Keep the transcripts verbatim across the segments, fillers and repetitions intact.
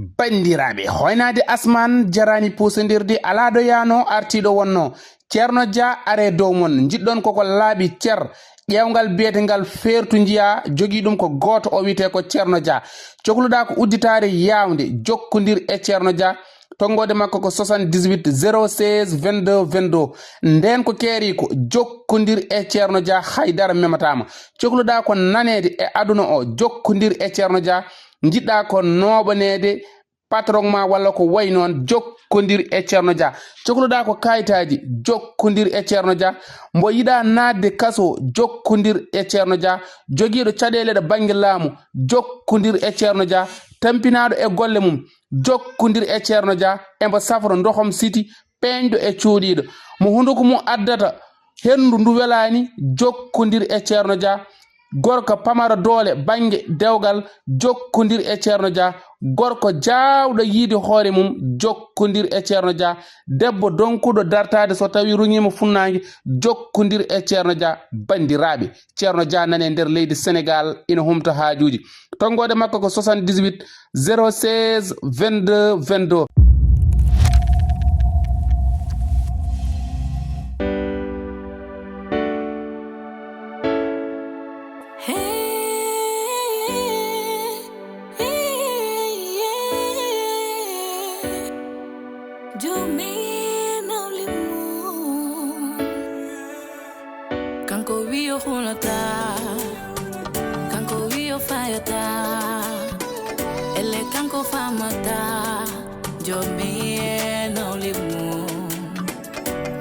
Banndiraaɓe, hoynaade asmaan jaraani puusindirde, alaa ɗo yaanoo, artii ɗo wonnoo. Ceerno Dia, aree dow mon, njiɗɗon koko laaɓi cer, ƴeewngal biyetengal feertu njiyaa, jogii ɗum ko gooto, o wiyetee ko Ceerno Dia. Cokluɗaa ko udditaare yaawnde, jokkondir e Ceerno Dia. Tonngoode makko ko soixante-dix-huit zéro seize vingt-deux vingt-deux. Ndeen ko keeriiko, jokkondir e Ceerno Dia, hay dara memataa ma. Cokluɗaa ko naneede e aduna o, jokkondir e Ceerno Dia. Njiɗɗaa ko nooɓaneede patron ma walla ko wayi noon, jokkondir e Ceerno Dia. Cokluɗaa ko kaayitaaji, jokkondir e Ceerno Dia. Mbo yiɗaa naatde kaso, jokkondir e Ceerno Dia. Jogiiɗo caɗeele ɗo bannge laamu, jokkondir e Ceerno Dia. Tampinaaɗo e golle mum, jokkondir e Ceerno Dia. Embo safro ndohom siti, peeñɗo e cuuɗiiɗo. Mo hunduko mum addata henndu ndu welaani, jokkondir e Ceerno Dia. Gorko pamaro doole bannge dewgal, jokkondir e Ceerno Dia. Gorko jaawɗo yiide hoore mum, jokkondir e Ceerno Dia. Debbo donkuɗo dartaade so tawii ruŋiima funnaange, jokkondir e Ceerno Dia. Banndiraaɓe, Ceerno Dia nani e nder leydi Senegaal, ina humta haajuuji. Tonngoode makko ko soixante-dix-huit zéro seize vingt-deux vingt-deux. Kanko wiyo hulata, kanko wiyo fayata, elle kanko famata, jomi e nawli mum.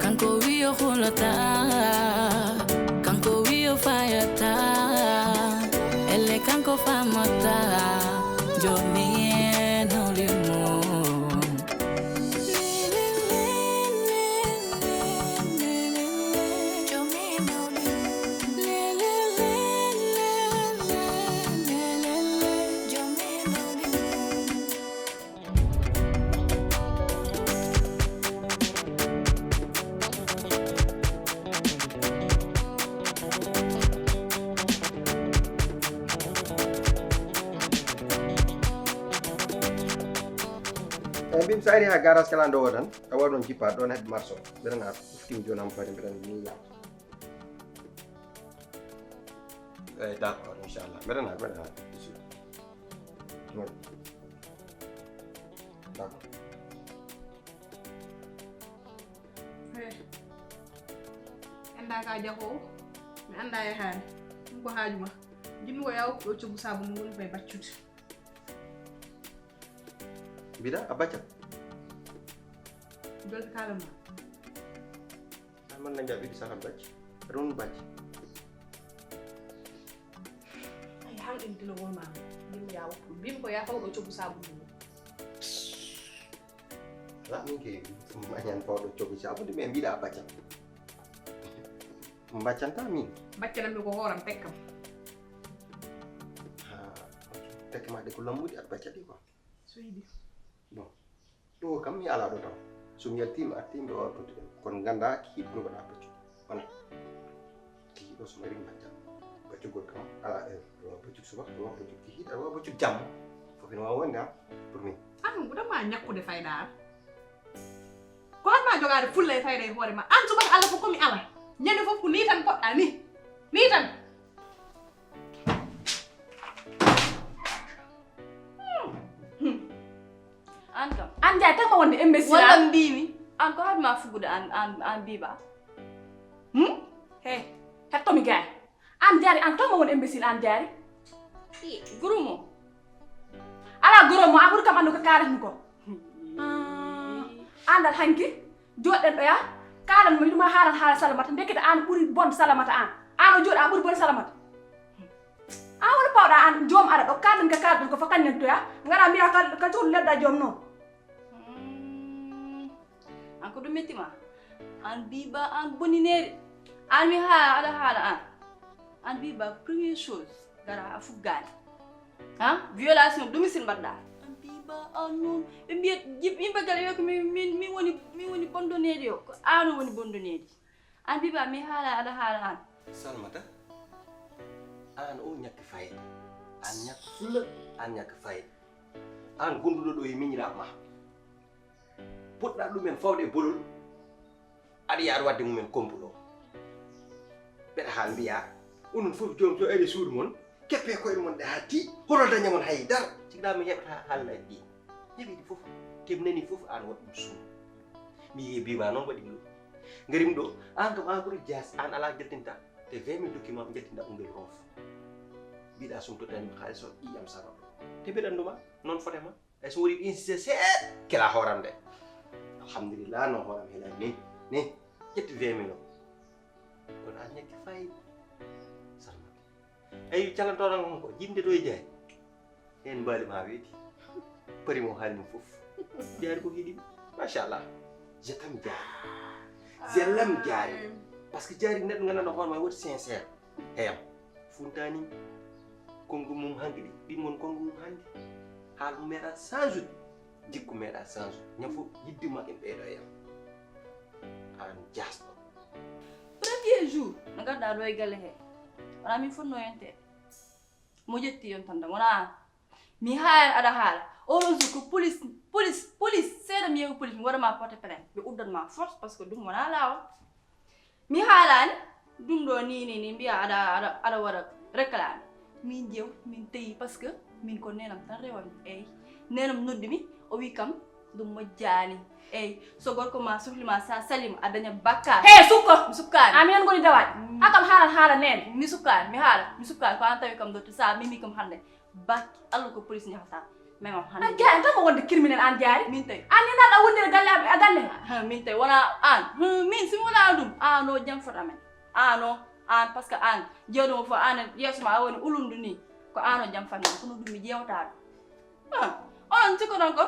Kanko wiyo hulata, kanko wiyo fayata, elle kanko famata, jomi e nawli mum. Eyi, mbimi so ari ha garage kala ndowo tan, a waɗi ɗon jippa ɗon hedde marché o. Mbeɗa naata, uftim jooni am fadi mbeɗa ni. Eyi, d'accord, inchallah. Mbeɗa naata, mbeɗa naata. D'accord. He. Annda ka jaho o, mi annda yahaani. Ɗum ko haaju ma. Jinnugo yaw ɗo coggu saabu ndu woni koye baccude. Mbiɗa a bacca? Jolti kala ma. An man nanga ɓiɗi sala bacci. Run bacci. Ay, han ɗum tilogol ma. Jinnu yaw. Bim ko ya fawɗo coggu saabu ndu. Ala min ke mañan fawɗo coggu saabu ndu, mais mbiɗa a bacca. Mbaccanta min. Baccanammi ko hooram tekkam. Ha, tekke ma ɗe ko lammuɗi aɗa bacca ɗi quoi. So yiɗi. Bon. Ɗo kam mi ala ɗo taw. So mi yalti mi arti mi ɗo artude. Kono ganda kihiɗ ɗum ko ɗa baccu. Wala. Kihiɗ ɗo so mari bacca. Baccugol kam ala heure. Ɗo baccu suba, ɗo baccu kihiɗ, ɗo baccu jamma. Fof ina wawa wonde ha. Pour min. An ɗum ɓuɗan ma ñakkude fayda an. Ko haɗ ma jogaade fulla e fayda e hoore ma. An subaka Allah fof ko mi ala. Ñande fof ko ni tan poɗɗa ni. Ni tan. Hmm. Hmm. An kam. An jaay tan ma wonde imbécile. Walla mbimi. An ko haɗ ma fugude an, an, an biba. Hmm? He, hetto mi gaay. An jaari an tan ma won imbécile an jaari. Guru mo. Ala goro mo, a ɓuri kam anndu ko kaalatmi ko. Ah, andal hanki, joɗɗen ɗo ya, kaalan mo yiɗuma haalan haala salamata, ndekete an ɓuri bon salamata an. An o joɗi a ɓuri bon salamata. An woni pawɗa an joom ara ɗo, kaalan ka kaalan ko fo kañen to ya, ngara mbiya ka, ka cuuɗi ledda joom noon. Hmm. An ko ɗum metti ma? An biba an bonineeri. An mi haala aɗa haala an. An biba première chose, gara a fuggaani. Ha? Violation domicile mbaɗɗa. An biba an noon. Ɓe mbiyat yim-, yimɓe gara yo ko min, min, min woni, min woni bondoneede yo. Ko an woni bondoneede. An biba mi haala aɗa haala an. Salmata, an o ñakki fayda. An ñakki fulla, an ñakki fayda. Aan gonduɗo ɗo e miñiraaɓe ma, poɗɗa ɗumen fawde e bolol, aɗa yaha aɗa waɗde mumen complot. Mbeɗa haa mbiya, onon fof joom so ari suudu mon, keppe koyɗe mon ɗe haa tii, hoto daña mon hay dara. Cikɗa mi heɓata haalaaji ɗi. Heɓi ɗi fof, te mi nani fof aan waɗi ɗum suudu. Mi yehi bima noon waɗi ɗum. Ngarim ɗo, aan kam aan ɓuri jaas, aan alaa njaltinta. Te vingt mille document njaltinta ɗum nder roof. Mbiɗa sum tottani mi haalis o ƴiƴam sara ɗo. Te mbeɗa annduma, noon fotema. Ay so woni ɗin sise seeɗa, kela hooram de. Alhamdulillah, no hooram hela ni. Ni, ƴetti vingt mille o. Kono a ñakki fayida. Sarma. Ay calantoɗan kon ko jinde to e jaari. Hen mbaali ma weeti. Pari mo haali mo fof. Jaari ko hiɗi. Machallah. Je t'aime jaari. Je l'aime jaari. Parce que jaari neɗɗo gandanɗo hoore ma woti sincère. Heyam. Funtani. Kongu mum hanki ɗi. Ɗin won kongu mum hanki. Haal mum meeɗa change ude. Jikku meeɗa change ude. Ñam fof yidde ma en ɓeydo e yam. Aan jaasɗo. Premier jour no ngarɗa ɗo e galle he. Wona min fotno yonte. Mo ƴetti yontande wona aan. Mi haala aɗa haala. Oɗon jour ko police, police, police. Seeɗa mi yeewi police mi waɗa ma porte plainte. Ɓe uddan ma force parce que ɗum wona laawol. Mi haalaani ɗum ɗo ni ni ni mbiya aɗa aɗa aɗa waɗa réclame. Min jew min tawi parce que min ko nenam tan rewami. Eyyi. Nenam noddi mi o wi kam ɗum moƴƴaani. Eyyi. So gorko ma sohli ma sa salima a daña bakkaat. He sukko. Mi sukkaani. A minen ngoni dawaɗe. Hakam haalan haala nene. Mi sukkaani mi haala mi sukkaani ko an tawi kam dotto sa mimi kam hannde. Bak Allah ko police njahata. Même am hande. An jaari tan ko wonde criminel an jaari. Min tawi. An ni naɗa wonde galle am a galle. Ha min tawi wona an. Hmm, min si wona ɗum an o jam fot amen. An o an parce que an jewɗo mo fof an yeeso ma a woni ulundu ni. Ko an o jam fat men kono ɗum mi jewta ɗum. Ah, onon cikkoɗon ko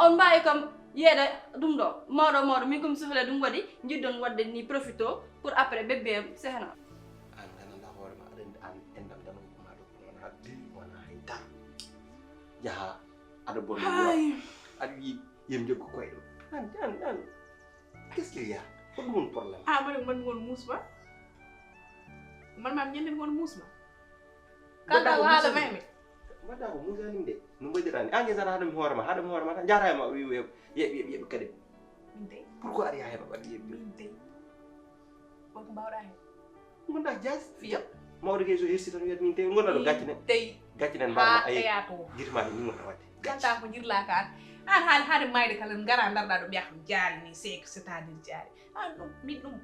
on mbawi kam yeeɗa ɗum ɗo mawɗo mawɗo min komi sohla ɗum waɗi jiɗɗon wadde ni profito pour après bébé am sehna. An gandanɗa hoore ma aɗa andi an endam tan ko ma ɗo wona diri wona hay dara. Jaha aɗa bonno aɗa wi yem joggo koyɗo an an an qu'est-ce qu'il y a? Ko ɗum woni problème? Ah man man won musba. Man ma ñande won musba. Kala ko haala maymi. Mbaɗɗa ko musanim de no mbaɗirani an jesata haɗum hoore ma haɗum hoore ma tan jata e ma wiwi yeɓ yeɓ yeɓ kadi. Min dey. Pourquoi aɗa yaha heɓa ɓaɗa yeɓ yeɓ min dey. Wonko mbawɗa hen? Gonɗa jas fiya. Mawɗo kay so hersi tan wiyat min dey gonɗa ɗo gaccinen. Dey. Gaccinen mbaɗa ay gitma ɗo min wona wadde. Ganta ko jirlaka an an haali haade mayde kala gara darɗa ɗo ɓiya kam jaari ni sek c'est-à-dire jaari an ɗum min ɗum.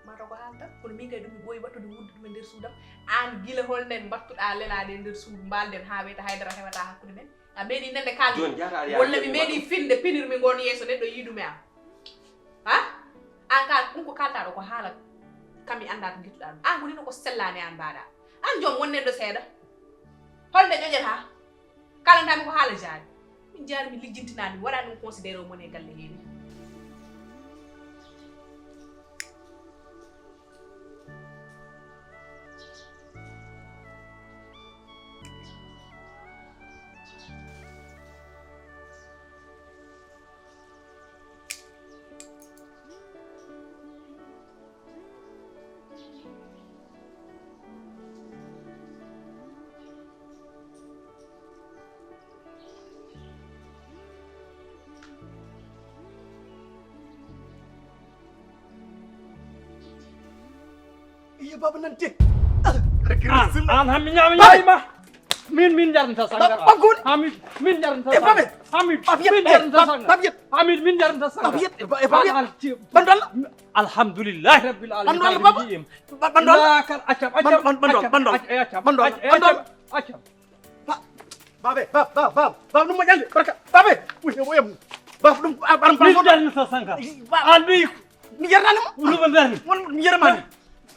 Mata ko haalta kono min kay ɗum mi ɓooyi wattude wurdude ɗum e nder suudam. Aan gila hol nden mbattuɗaa lelaade e nder suudu mbaalden haa wiyata haydara hewata hakkunde men? A meeɗi nande kaalde walla mi meeɗi finde pinirmi ngoon yeeso neɗɗo yiidumi am? Ha? Aan ka ɗum ko kaaltaɗo ko haala kam mi annda to ngittuɗaa ɗum aan woni no ko sellaani aan mbaaɗa. Aan joom won neɗɗo seeɗa. Holnde ƴoƴata? Kalantami ko haala jaari. Min jaari mi lijjintinaa mi waɗa ɗum considéré o mon e galle heeni. Iyo baba nan te. An an hammi ñaama ñaama ma. Min min jarnata sangara. Bagol. Ha min min jarnata sangara. Ha min min jarnata sangara. Ha min min jarnata sangara. Bandol. Alhamdulillahi rabbil alamin. Bandol baba. Bandol. Acca acca bandol bandol bandol. Bandol. Acca. Ba babe bab bab bab bab ɗum moƴƴande barka babe. Uye uye bab ɗum aran min jarnata sangara. An ɓiy. Mi yarnani mo. Ɗum mi jarni. Mon mi yarmani.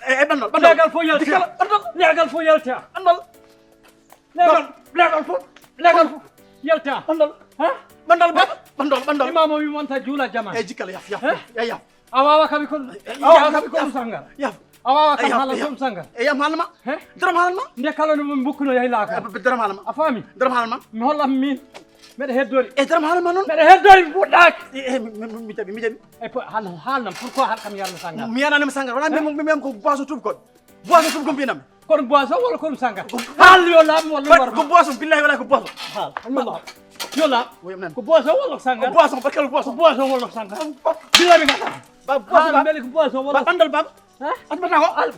E bandol bandol. Legal fo yalta. Bandol. Legal fo yalta. Bandol. Legal legal fof legal fof yalta. Bandol. Ha? Bandol baba bandol bandol. Imamo wi monta juula jama e jikkal yaf yaf yaf. A wawa kabi kon a wawa kabi kon sangal. Yaf a wawa kam hala kon sangal. E yam halma. He? Dram halma. Nde kala no min bukkuno yahi laaka. Dram halma. A faami? Dram halma. Mi hollam min. Mbeɗa heddori. E dram halma noon. Mbeɗa heddori fuɗɗaaki. E mi jaɓi mi jaɓi. E haalnam pourquoi haɗ kam yarno sangal? Mi yananima sangal wona mbiyam ko boisson tuub kon. Boisson tuub kon mbinam. Kono boisson walla kono sangara? Haal yo laaɓ walla mi waɗa ko boisson, billahi wala ko boisson. Haal yo laaɓ. Yo laaɓ. Ko boisson walla sangara? Ko boisson, barkal ko boisson. Ko boisson walla sangara? Billahi mi gasa. Ba boisson. Haal mbele ko boisson walla ba andal baba. Ha? Asmata ko al.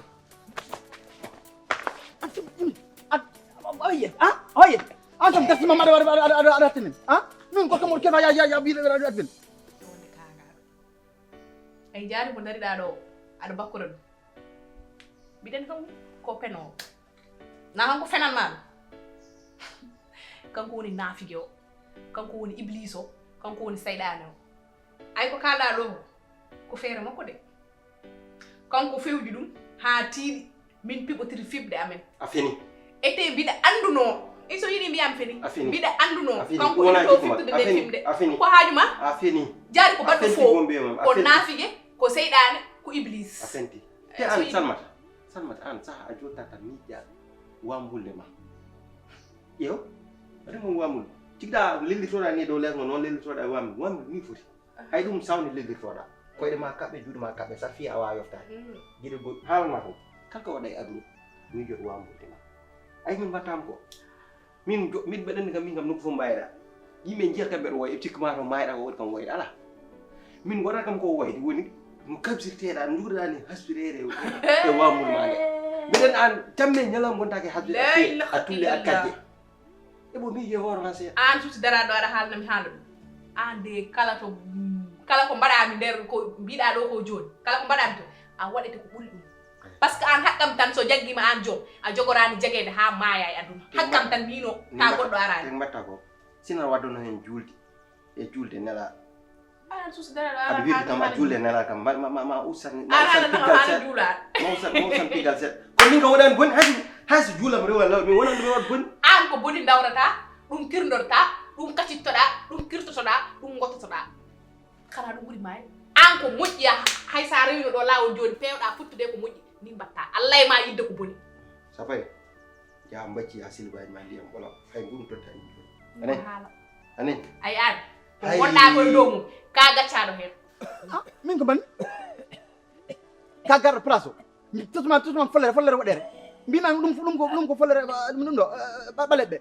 At at oye. Ha? Oye. An tam dartima aɗa aɗa aɗa aɗa aɗa tenen. Ha? Min ko kam on kema ya ya ya bi aɗa aɗa. Ay jaari mo ndariɗaa ɗo aɗa bakkuda ɗum. Mbiɗen kam ko penoowo. Na kanko fenan maa ɗum. Kanko woni naafige o. Kanko woni ibliis o. Kanko woni seyɗaane o. Ay ko kaalɗaa ɗo ko ko feere makko de. Kanko fewji ɗum haa tiiɗi. Min piɓotiri fiɓde amen. A fini. Ete mbiɗa anndunoo. Iso yiɗi mbiyam fini. A fini. Mbiɗa anndunoo. A fini. Kanko ɗum wona ɗo fiɓtude nde fiɓde. A fini. Ko haaju ma? A fini. Jaari ko baɗɗo fo. Ko naafige, ko seyɗaane, ko ibliis. A fenti. Te an salmata. Salmata an saha a jotta tan miiƴƴa wambulde ma. Ƴeew. Waɗi mo wambulde. Tigɗa lellitoɗa ni dow lees ngo noon lellitoɗa wambulde. Wambulde ni foti. Hay ɗum sawni leldirtoɗa. Koyɗe ma kaɓɓe, juuɗe ma kaɓɓe, sa fiya a wawa yoftaade. Gide goɗɗum haalan ma fof. Kala ko waɗa e aduna, miijoto wawa mbottema. Ay min mbattama ko. Min jo- min mbeɗanni kam min kam nokku fof mbayɗa. Yimɓe jiya kam mbeɗa woya e tikki ma to mayɗa ko waɗi kam woyde ala. Min waɗata kam ko woyde woni no kabsirteɗa nduɗaɗa ni haspirere e wamul ma nde. Mbeɗen an tamme ñalam gontake haspirere a tulle a kajje. Ebo mi ye hoore ma seeɗa. An suuti daraɗo aɗa haalna mi haala ɗum. An de kala to kala ko mbaɗami nder ko mbiɗa ɗo ko joni kala ko mbaɗami to a waɗete ko ɓuri ɗum. Parce que an haqqam tan so jaggima an joom a jogorani jageede ha maaya e aduna haqqam tan mbino ta goɗɗo arani. Mbatta ko sina waddono hen juulde e juulde nela. Aɗa suusi dara aɗa wiide kam a juule nela kam ma ma ma usan ma usan piggal set ma usan ma usan piggal set. Ko min ko wonani boni hay hay so juulam rewa law mi wonani mi wat boni. An ko boni dawrata ɗum kirdoɗa ɗum kacittoɗa ɗum kirtotoɗa ɗum gottotoɗa. Kana ɗum ɓuri maay. An ko moƴƴi hay sa rewino ɗo lawol joni pewɗa futtude ko moƴƴi ni mbatta Allah e ma yidde ko boni. Sapay. Yaa mbacci haa silbaaji ma ndiyam ɓolam hay mburu totta en joni. Anen anen. Ay an ko wonɗa koye dow mum ka gaccaɗo hen. Min ko banni ka garɗo place o. Tutuma tutuma follere follere waɗere mbima ɗum ɗum ko ɗum ko follere ɗum ɗo ɓaleɓe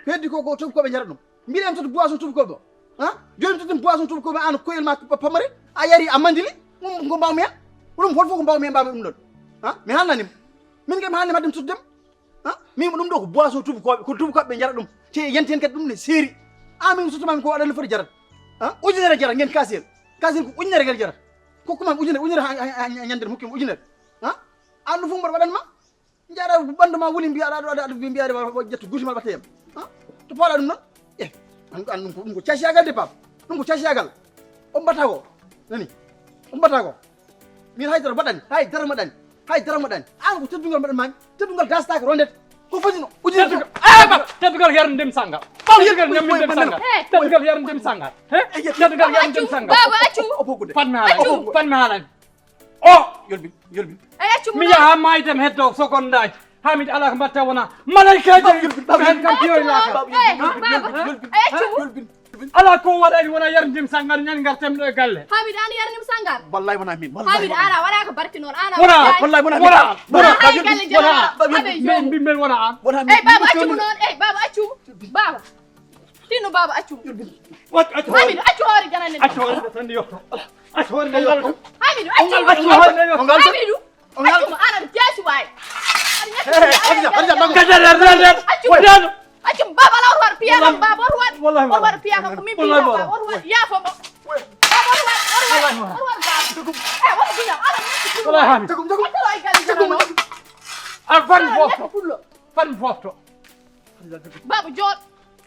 ko heddi ko ko tubakoɓe jarata ɗum. Mbiɗen toto boisson tubakoɓe o. Ha joni totin boisson tubakoɓe an koyel ma pamare a yari a mandili. Ɗum ko mbawmi hen ɗum hol fof ko mbawmi hen mbawmi ɗum ɗon. Ha mi hannanima min kay mi hannanima ɗum tottudema. Min ɗum ɗo ko boisson tubakoɓe ko tubakoɓe ɓe jara ɗum te yenti hen kadi ɗum ne seeri. An min suttumami ko waɗani foti jarata. Ujunere jara gen kasiyel kasiyel ko ujunere gen jarata. Kokkumami ujunere ujunere ñande hokkimi ujunere. An ɗum fof mbaɗa waɗanma jara ɓandu ma woni mbiyaɗa ɗo aɗa mbiyaɗa ƴettu guusi ma ɓatteyam. To pawɗa ɗum noon e an ɗum ko ɗum ko casiyagal de pap. Ɗum ko casiyagal. On mbatta ko nani on mbatta ko. Min haydara mbaɗani haydara mbaɗani haydara mbaɗani. An ko teddungal mbaɗan mami teddungal dastaka rondete ko fotino ujunere. Teddungal yarde ndem sanga teddungal yarde ndem sanga teddungal yarde ndem sanga. Teddungal yarde ndem sanga. Baba accu. Fatmi haalani fatmi haalani. O yolbin yolbin. Mi yaha maydam heddo secondaji. Hamid ala ko mbatta wona malaikaji. Kan kam piyoy laka. Ala ko waɗani wona yardim sangar ñan ngartam ɗo e galle. Hamid an yardim sangar. Wallahi wona min. Hamid ala wala ko barti non ala. Wona wallahi wona min. Wona wona. Mbi mbi wona an. Wona min. Ey baba accu non ey baba accu. Baba. Tino baba accu. Hamidu accu hoore janande. Accu hoore tan yotto. Accu hoore yotto. Hamidu accu. Accu hoore yotto. Hamidu accu mo ana jeesi waay. Accu baba la war piya kam baba war war. Wallahi war piya kam ko min piya baba war war ya fo mo. Baba war war war war baba. Eh wala dunya ala. Wallahi Hamidu. Accu ay gal janande. Al fan fofto. Fan fofto. Baba jool.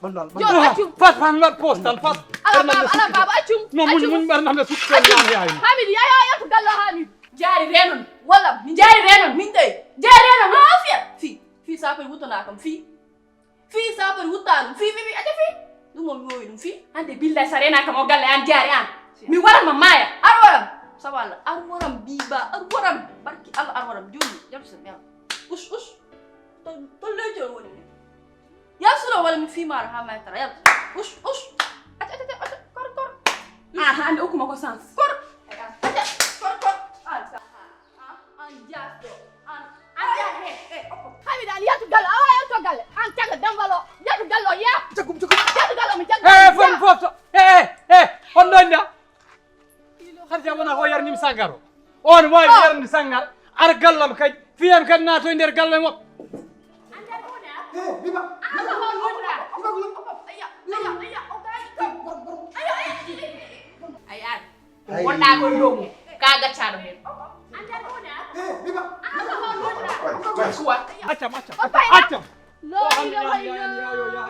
Jool accu. Fat fat not postal fat. Ala baba ala baba accu. No muñ muñ bar na su. Hamidu ya ya ya ko gallo Hamidu. Jaari renon. Wala mi jaari renon. Min dey. Jaari renon. Ha fiya. Fi. Fi sa koy wutana kam fi. Fi sa koy wutana fi fi fi aja fi. Dum mo yoyi dum fi. Ande billahi sa rena kam o galle an jaari an. Mi waran ma maya. Ar waran. Sabala ar waran biba ar waran. Barki Allah ar waran joni. Jam sa. Us us. To to lejo woni. Yalsuno wala mi fimaaro haa maytara yaltu. Us us. Acca acca acca kor kor. Ah hande okkuma ko sans. Kor. Acca kor kor. An sa. An jasdo. An an ya he he okko. Sangaro. On waawi yarde sangar. Ar gallam kadi. Fiyam kadi naatoy nder galle mo. Ay, ay. Wonɗa ko dow mum. Ka gaccaɗo hen. Kuwa. Accam, accam, accam. La ilaha illallah.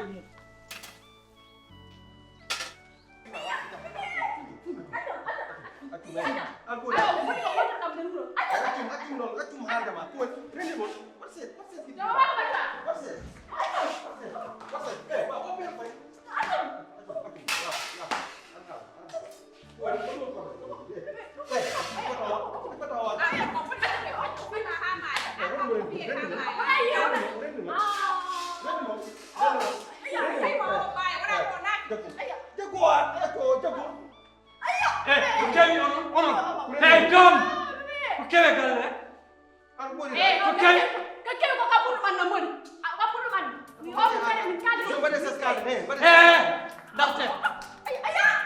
Hey, Tom! Ko kewe galle? An ɓuri. Eh, ko kadi ko kadi ko kaɓɓuɗo man no moni. A kaɓɓuɗo man. Mi homo kadi mi kadi. Yo mbaɗe ses kadi. Eh, mbaɗe. Eh, darte. Ay, ay, ay.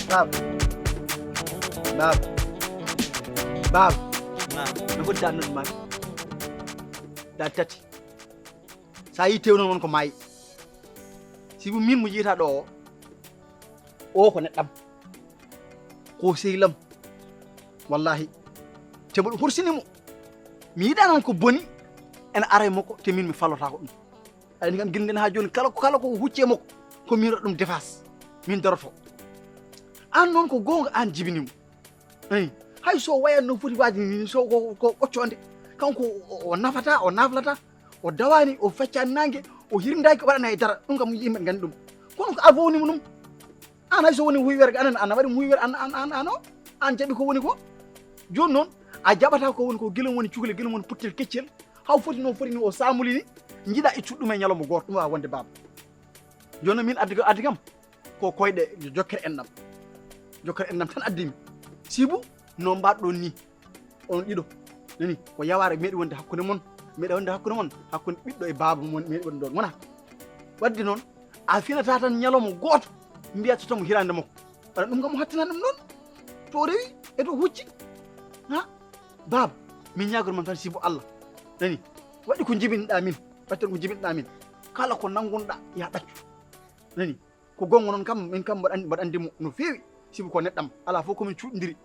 Bab. Bab. Bab. Naam. No foti dal noddu maa? Dal tati. Sa yi tewno won ko maayi. Sibu min mo jiyata ɗo o, o ko neɗɗam. Ko sehil am. Wallahi. Te mboɗo horsini mo. Mi yiɗa noon ko boni ene ara e makko te min mi fallotako ɗum. Aɗa andi kam gilden ha joni kala ko, kala ko hucci e makko ko min waɗa ɗum défense. Min daroto. An noon ko goonga an jibini mo. Eyi, hay so wayan no foti waade ni, so ko, ko ɓoccoonde, kanko o, o nafata, o naflata, o dawaani, o feccani naange, o hirndaaki, o waɗana e dara. Ɗum kam yimɓe nganndi ɗum. Kono ko a wowni mo ɗum. An hay so woni huywere, anan an a waɗi mo huywere, an, an, an, an o, an jaɓi ko woni ko. Jooni noon, a jaɓata ko woni ko, gila woni cukalel, gila woni puttel keccel, haw foti no foti ni o saamuli ni, njiɗa ittude ɗum e ñalawma gooto, ɗum waawa wonde baaba. Jooni noon min addi ko, addi kam. Ko koyɗe jokkere enɗam. Jokkere enɗam tan addimi. Sibu no mbaɗɗon ni. On ɗiɗo. Nani ko yawaare meɗi wonde hakkunde mon. Meɗa wonde hakkunde mon. Hakkunde ɓiɗɗo e baaba mon meɗi wonde ɗon. Wona. Wadde noon a finata tan ñalawma gooto. Mbiya so tamu hirande makko. Waɗa ɗum kam o hattina ɗum ɗon. To rewi e to hucci. Ha? Baaba, min ñaagor man tan sibu Allah. Nani? Waɗi ko jibinɗa min. Waɗten ko jibinɗa min. Kala ko nanngunɗa ya ɗaccu. Nani? Ko gonga noon kam, min kam mboɗo anndi, mboɗo anndi mo no feewi. Sibu ko neɗɗam, alaa fof ko min cuuɗndiri.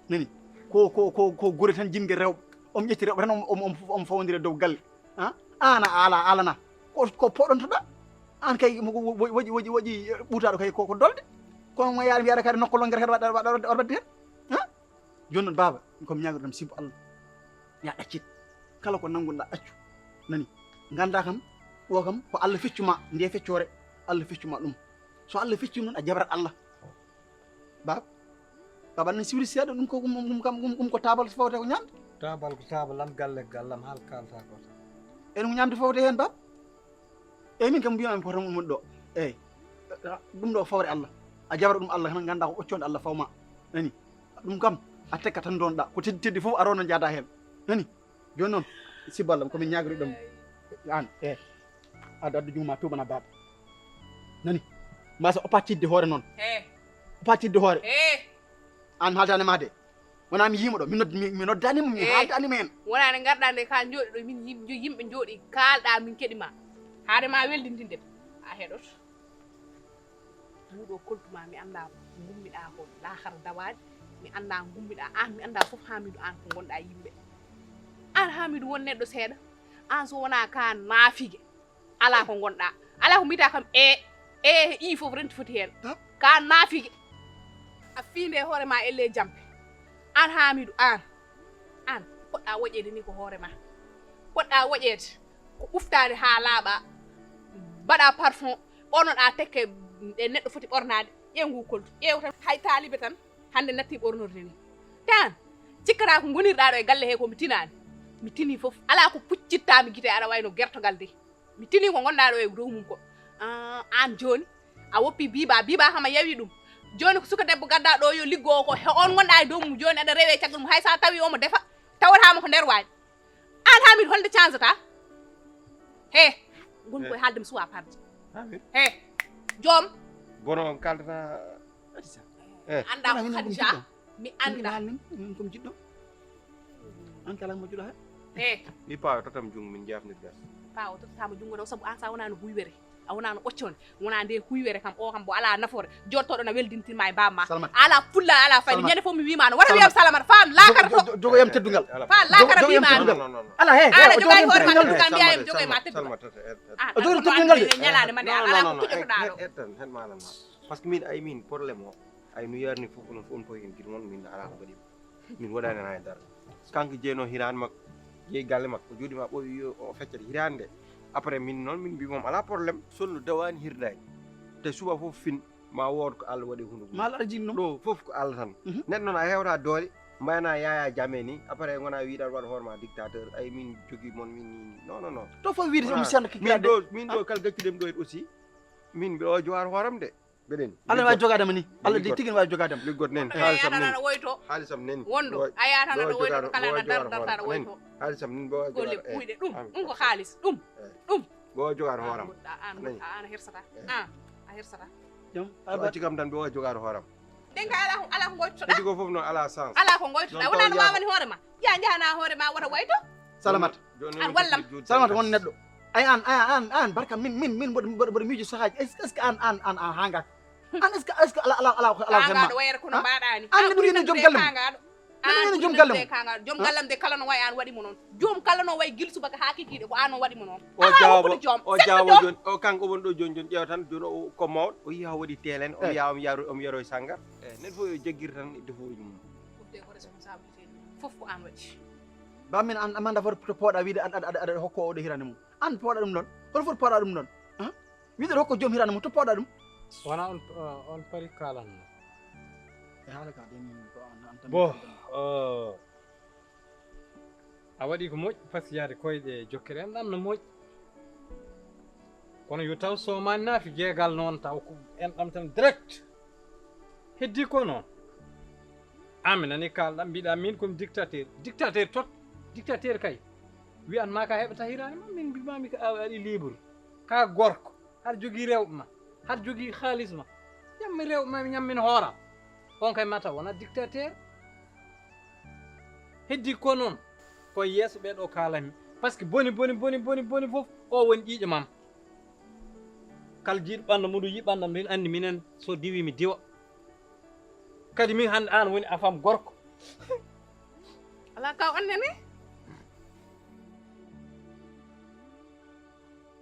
Nani? Ko, ko, ko, ko gure tan jinnge rewɓe. Omo ƴetti rewɓe tan, omo, omo, omo, omo fawndira dow galle. Ha? Aan a ala, alana. Ko, ko poɗontoɗa? Aan kay mo wo-, wo-, woƴi, woƴi, woƴi ɓuutaaɗo kay ko, ko dolde. Kono mo yaari mbiyaɗa kadi nokko longere kadi waɗa, waɗa, waɗa, waɗa wadde heen. Ha? Jooni noon, baaba, ko mi ñaagata kam sibbo Allah. Ya ɗaccit. Kala ko nannguɗa, accu. Nani? Ngannda kam, o kam, ko Allah feccu ma, nde feccoore, Allah feccu ma ɗum. So Allah feccu noon, a jaɓat Allah. Baaba, baaba, aɗa siwri seeɗa, ɗum ko, ɗum, ɗum kam, ɗum, ɗum ko taabal fawte ko ñaamde. Taabal ko taabal am, galle ko galle am, haala kaalata ko tan. E ɗum ñaamde fawte heen, baaba? Eyi, min kam mbiyami ko tan ummoɗo ɗo. Eyi, ɗum ɗo fawre Allah. A jaɓata ɗum Allah, tan ngannda ko ɓoccoonde Allah fawma. Nani? Ɗum kam, a tekka tan ndonɗa. Ko teddi teddi fof a rona njaada heen. Nani? Jooni noon, sibbo Allah, ko min ñaagori ɗum. Aan, eyi. Aɗa adda juuma tuubana baaba. Nani? Mbasa oppa cidde hoore noon. He. Oppa cidde hoore. He. Aan haaldaani ma de. Wonaa mi yiima ɗo, mi nod-, mi, mi noddaani mo, mi haaldaani mo heen. Wonaa nde ngarɗaa nde ka njooɗi ɗo, min yim-, jo-, yimɓe njooɗi, kaalɗaa, min keɗi ma. Haade ma weldintinde ɓe. A heɗoto. Ngu ɗo koltu ma, mi anndaa ko ngummiɗaa ko, laakara dawaade, mi anndaa ngummiɗaa, aan mi anndaa fof, Haamiidu, aan ko ngonɗaa yimɓe. Aan Haamiidu won neɗɗo seeɗa, aan so wonaa ka naafige, alaa ko ngonɗaa. Alaa ko mbiytaa kam e, e, i fof renti foti heen. Ka naafige. A fiinde hoore ma elle jampe. Aan Haamiidu, aan. Aan, poɗɗaa woƴeede ni ko hoore ma. Poɗɗaa woƴeede ko ɓuftaade haa laaɓa, mbaɗa parfum, ɓornoɗa tekke ɗe neɗɗo foti ɓornaade. Ƴeew ngu koltu. Ƴeew tan, hay taalibe tan, hannde natti ɓornorde ni. Tan, cikkata ko ngonirɗa ɗo e galle he ko mi tinaani. Mi tini fof. Alaa ko puccittaami gite aɗa wayno gertogal de. Mi tini ko ngonɗa ɗo e dow mum ko. Ah, aan jooni, a woppi biiba, biiba kam a yawi ɗum. Jooni ko suka debbo gadda ɗo yo liggo ko he on ngonɗa e dow mum jooni aɗa rewe caggal mum hay sa tawi omo defa, tawata mo ko nder waañ. Aan Haamiidu holnde cansata? He, ngon koye haalde mi suwa parde. Haamiidu? He, joom. Bono on kaldata Adisa. Eh. Annda ko Khadija, mi annda. Min, min, min ko mi jiɗɗo. An kala mo juɗa he. Eh. Mi paawa totam jungo min jafnir gas. Paawa totatama jungo ɗo sabu an sa wonano huywere. A wonano ɓoccone. Wona nde huywere kam o kam bo ala nafoore. Jottoɗo na weldintinma e bamma. Salmat. Ala fulla, ala fayda. Salmat. Ñande fof mi wima no. Wara wiyam Salmat. Fam lakara to. Jogo yam teddungal. Fam lakara bima. Ala he. Ala jogo yam teddungal. Ala jogo yam teddungal. O jogo teddungal de. Ñalade mande ala ko tujotoɗa ɗo. Parce que min ay min problème o. Ay no yarni fof onon fof on pawi en gite mon min ala ko mbaɗi. Min waɗani hen hay dara. Kanko jeyno hiraani makko, jeyi galle makko, jooɗi ma ɓooyi yo o feccata hiraande nde. Après min noon min mbi mom ala problème. Sonno dawaani hirdaani. Te suba fof fin ma wood ko Allah waɗi hunde. Ma Allah arjini ɗum. Ɗo fof ko Allah tan. Mhm. Neɗɗo noon a hewta doole, mbayna yaya jame ni, après gona wiɗa waɗa hoore ma dictateur, ay min jogi mon min ni. Non, non, non. To fof wiide ɗum serno. Min ɗo, min ɗo kala gaccuɗem ɗo aussi. Min mbiɗo o jowar hooram de. Mbeɗen. Allah wawi jogaade ma ni. Allah de tigi ne wawi jogaade ma. Liggot nen. Haalisam nen. Woyto. Haalisam nen. Wondo. A yaata na woyto kala na dar dar tara woyto. Haalisam nen bo. Golle puyɗe ɗum. Ɗum ko haalis. Ɗum. Ɗum. Bo jogaade hooram. An an hersata. An a hersata. Jom. Acci kam tan bo jogaade hooram. Den ka ala ala ko ngoyto. Ko fof no ala sens. Ala ko ngoyto. Wona no mamani hoore ma. Ya jahana hoore ma wota woyto. Salamata. An wallam. Salamata won neɗɗo. Ay an, ay an, an, barka min, min, min mboɗo, mboɗo, mboɗo miijo sahaaji. Est-ce que, est-ce que an, an, an, an hangaka? An est-ce que, est-ce que ala, ala, ala, ala, ala hema? Kangaaɗo wayata kono mbaɗani. An neɗɗo yino joom galle mum. Neɗɗo yino joom galle mum. Kangaaɗo. Joom galle mum de kala no wayi an waɗi mo noon. Joom kala no wayi gilsu baka haa kikiiɗe ko an on waɗi mo noon. O jaawo, o jaawo jooni, o kanko won ɗo jooni, jooni ƴeewa tan, jooni o ko mawɗo, o yiya o waɗi telen, o yiya omo yaro, omo yaro e sanngar. Eh, neɗɗo fof yo jaggir tan e defuuji mum. Ɗum de ko responsabilité fof ko an waɗi. Ba min an, amanda fof to pooɗa wiide aɗa, aɗa, aɗa, aɗa hokko oɗo hirande mum. An pooɗa ɗum ɗon. Hol foti pooɗa ɗum ɗon? Ah? Wiide hokko joom hirande mum to pooɗa ɗum. Wona on, uh, on pari kalan. E haala ka de min ko an, an tan. Bo, uh, a waɗi ko moƴƴi, parce que yaade koyɗe jokkere en ɗam no moƴƴi. Kono yo taw so ma naafi jeegal noon taw ko en ɗam tan direct. Heddi ko noon. An mi nani kalɗam mbiɗa min komi dictateur. Dictateur tot. Dictateur kay. Wiyan ma ka heɓata hirani ma min mbimami ka a waɗi libre. Ka gorko. Haɗa jogii rewɓe ma, haɗa jogii haalis ma, ñammi rewɓe ma, ñammin hooram. On kay mata wona dictateur. Heddi ko noon, ko yeeso ɓe ɗo kaalami. Parce que boni, boni, boni, boni, boni fof, o woni ƴiiƴo mam. Kala jiiɗo ɓanndo mum, ɗum yiɗi ɓanndam, min anndi minen so diwi mi diwa. Kadi min hannde aan woni afam gorko. Alaa kaw annene.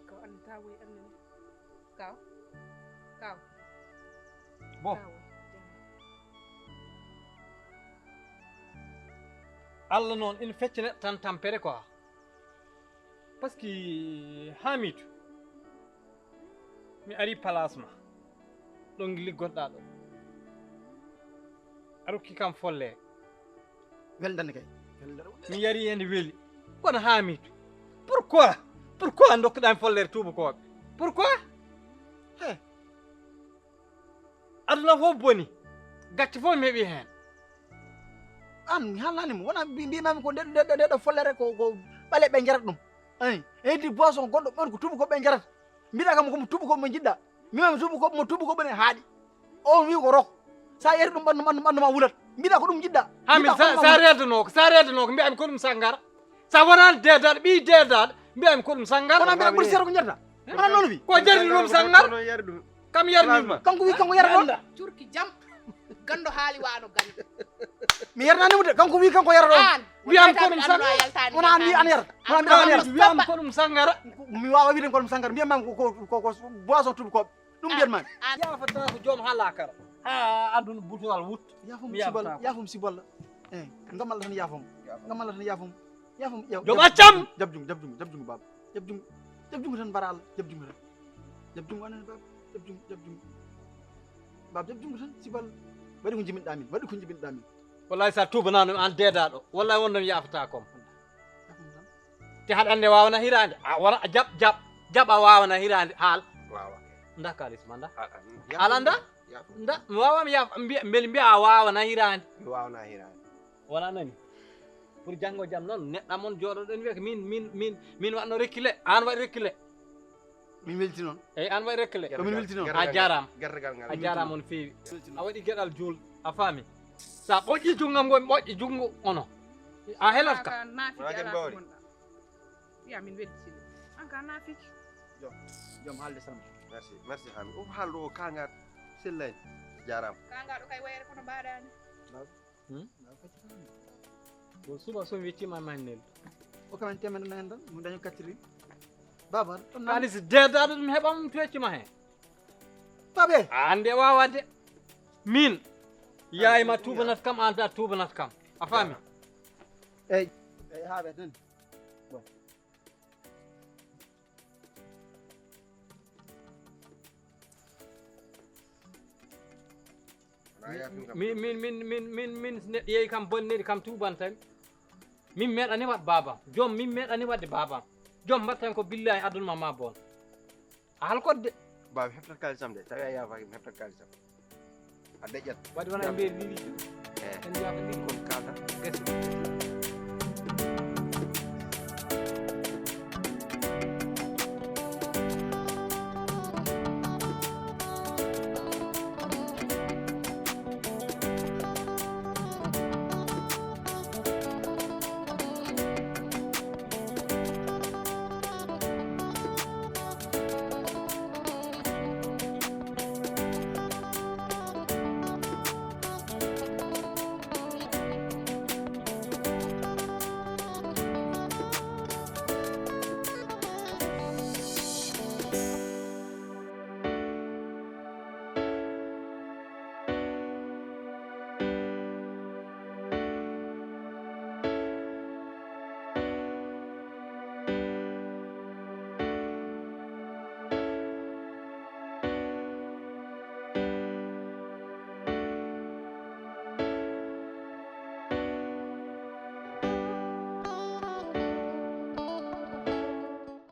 Kaw annene, taa woy annene. Kaw. Kaw. Bon. Taa woy. Allah noon ina fecca neɗɗo tan tampere quoi. Parce que Hamidou, mi ari place ma ɗon liggotoɗa ɗo, a rokki kam folle. Weldan kay. Mi yari hen weli. Kono Hamidou, pourquoi pourquoi dokkuɗami follere tuubakooɓe? Pourquoi? He. Aduna fof boni, gacce fof mi heɓi heen. An mi haalnaani mo wona mbimami ko nde ɗo follere ko ko ɓale ɓe njarata ɗum. Eyi, heddi boisson gonɗo ɓen ko tuubakooɓe ɓe njarata. Mbiɗa kam ko mo tuubakooɓe mo njiɗɗa. Mbimami tuubakooɓe mo tuubakooɓe ne haaɗi. On wi ko rok. Sa yari ɗum ɓanndu ɓanndu ɓanndu ma wulat. Mbiɗa ko ɗum njiɗɗa. Ha min sa reedano ko sa reedano ko mbiyami ko ɗum sanngara. Sa wonaani deedaɗo ɓii deedaɗo mbiyami ko ɗum sanngara. Wona mbiɗa ɓuri seeɗa ko njarata. Wona noon wi. Ko jarni ɗum sanngara. Kam yarni ma. Kanko wi kanko yarata ɗon. Curki jam. Ganndo haali wano ganndo. Mi yarnani mo de kanko wi kanko yarata ɗon. An. Wiyam ko ɗum sanngara. Wona an wi an yarata. Wona mbiɗa an yarata. Wiyam ko ɗum sanngara. Mi wawa wiide ko ɗum sanngara mbiyam mam ko ko boisson tuubakooɓe. Ɗum mbiyat mami. Yafata ko joom ha lakara. Ha aduna butuwal wut. Yafum sibal yafum sibal. Eh, ngamal tan yafum. Ngamal tan yafum. Yafum. Joom accam. Jab jungo jab jungo jab jungo baba. Jab jungo. Jab jungo tan bara Allah jab jungo tan. Jab jungo anan baba. Jab jungo jab jungo. Baba jab jungo tan sibal. Waɗi ko jibinɗa min waɗi ko jibinɗa min. Wallahi sa tubanano an deedaɗo wallahi wondon yafata kom. Te haɗa annde wawana hirande a wona a jaɓ jaɓ jaɓ a wawana hirande haal. Wawa. Nda kalis ma nda. Haala nda. Nda mi wawa mi yaaf mbiya mbeli mbiya a wawana hirande. Mi wawana hirande. Wona nani. Pour janngo jam noon neɗɗa mon jooɗoɗen wiyata min min min min waɗno rekkile an waɗi rekkile. Min welti noon. Eyyi an waɗi rekkile. Ko min welti noon. A jarama. Gertogal ngal a jarama on feewi. A waɗi geɗal juul a faami. Sa ɓoƴƴi junngam ngo mi ɓoƴƴi junngo ono a helat ka. Wona ken mbawri. Ya min weltini an ka nafiki. Joom joom haalde sama. Merci merci hami o haalɗo o kangaɗo sellani. Jarama. Kangaɗo kay wayre kono mbaɗani. Bon suba somi wettima mani nelɗo. O kamen temedde nayi tan mo daño kattiri. Baba ɗon kalis deedaɗo ɗum heɓam to weccima he. Babe a ande wawade. Min yayma tubanat kam anta tubanat kam. A faami. Eyyi. Eyyi haɓe tan. Bon. Min min min min min min neɗɗo yeeyi kam bonneɗi kam tuubantami. Min meeɗani waɗ babam joom min meeɗani waɗde babam. Joom mbaɗtami ko billahi aduna ma ma bon. A halkot de. Baba heftat kalisam de tawi a yafaki mi heftat kalisam. A deƴƴat waɗi wona e mbeeri ɗiɗi. En yafa ɗin kon kalda gasi.